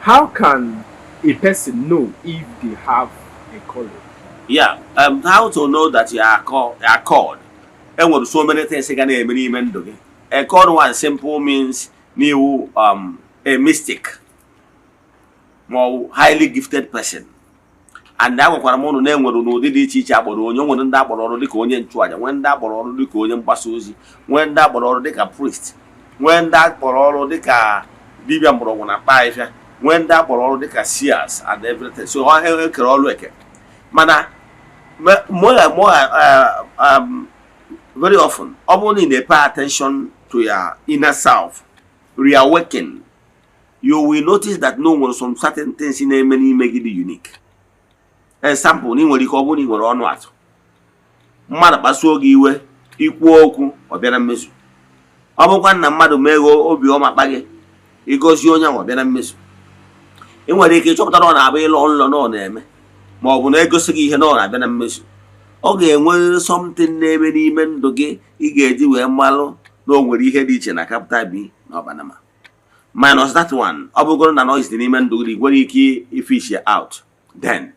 How can a person know if they have a calling? Yeah, how to know that you are called? Enwere so many things ga na-eme n'ime ndụ gị. A called one simple means n'iwu a mystic ma ọ bụ highly gifted person. And agwakwara m ụnụ na enwere n'ụdị dị iche iche akpọrọ onye. Nwere ndị akpọrọ ọrụ dịka onye nchụaja, nwee ndị akpọrọ ọrụ dịka onye mgbasa ozi, nwee ndị akpọrọ ọrụ dịka priest, nwee ndị akpọrọ ọrụ dịka dibịa mgbọrọgwụ na mkpa ahịhịa, nwee ndị akpọrọ ọrụ dịka seers and everything. So ha ekere ọrụ eke, mana more and more, very often, ọ bụrụ na ị na-pay attention to your inner self reawaken, you will notice that no nwere some certain things na-eme n'ime gị dị unique. Example, na ị nwere ike, ọ bụrụ na ị nwere ọnụ atụ, mmadụ kpasuo gị iwe, ikwuo okwu, ọ bịa na mmezu. Ọ bụkwa na mmadụ meghe obiọma kpa gị, ịgọzie onye ahụ, ọ bịa na mmezu. Ị nwere ike ịchọpụta na ọ na-abụ ịlọ nlọ na ọ na-eme, ma ọ bụ na egosi gị ihe na ọ na-abịa na mmezu. Ọ ga-enwerịrị something na-eme n'ime ndụ gị ị ga-eji wee malụ na o nwere ihe dị iche na capital B na ọbanama. Minus that one, ọ bụgoro na noise dị n'ime ndụ gị, nwere ike ifish out. Then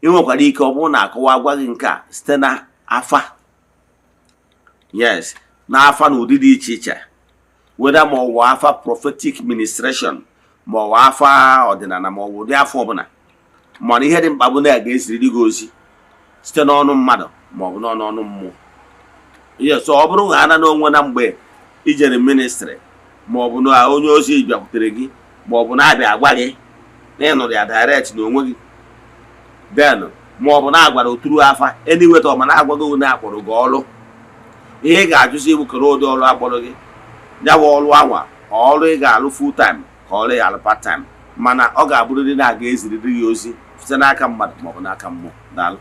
ị nwekwara ike, ọ bụrụ na akọwa gwa gị nke a site na afa, yes, na afa na ụdị dị iche iche, weda ma ọ bụ afa prophetic ministration, ma ọ bụ afa ọdịnala, ma ọ bụ ụdị afọ ọbụla. Mana ihe dị mkpa bụ na a ga-eziriri gị ozi site n'ọnụ mmadụ ma ọ bụ n'ọnụ ọnụ mmụọ ihe. So ọ bụrụ na ana n'onwe na mgbe ijere ministry, ma ọ bụ na onye ozi bịakwutere gị, ma ọ bụ na-abịa agwa gị na ị nụrụ ya direct n'onwe gị, then ma ọ bụ na agwara oturu afa anyway, ma na-agwa gị na akpọrọ gị ọrụ, ihe ị ga-ajụzi bụ kere ụdị ọrụ akpọrọ gị. Ya bụ ọrụ anwa, ọrụ ị ga-alụ full time ka ọrụ ya alụ part time, mana ọ ga-abụrịrị na a ga-eziriri gị ozi site n'aka mmadụ maọbụ n'aka mmụọ. Daalụ.